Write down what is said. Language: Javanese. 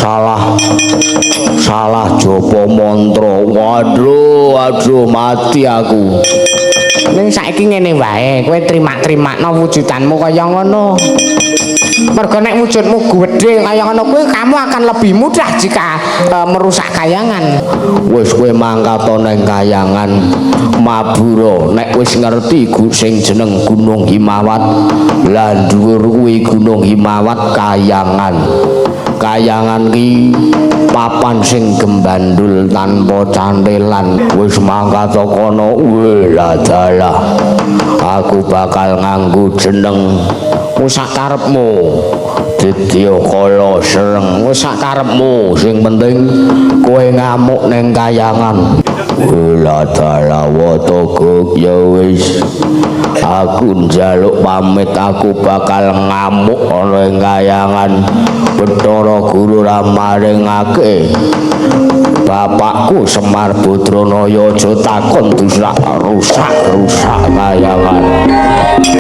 Salah salah japa mantra. Waduh, waduh, mati aku. Ning saiki ngene wae, kowe trima-trimakno wujudanmu kaya ngono. Mergo nek wujudmu gedhe kaya ngono kuwi, kamu akan lebih mudah jika merusak kayangan. Wis, kowe mangkat nang kayangan mabura. Nek wis ngerti sing jeneng Gunung Himawat, lah dhuwur kuwi Gunung Himawat kayangan. Kayangan ki papan sing gembandul tanpa cantelan. Wis, mangkat kono. Wah dalah, aku bakal nganggo jeneng wis sak karepmu. Didya kala sereng, wis sak karepmu, sing penting kowe ngamuk ning kayangan. Wah dalah, watogok, ya wis, aku njaluk pamit, aku bakal ngamuk ana ing kayangan. Bathara Guru ra maringake bapakku Semar Badranaya, aja takon, rusak rusak rusak kayangan.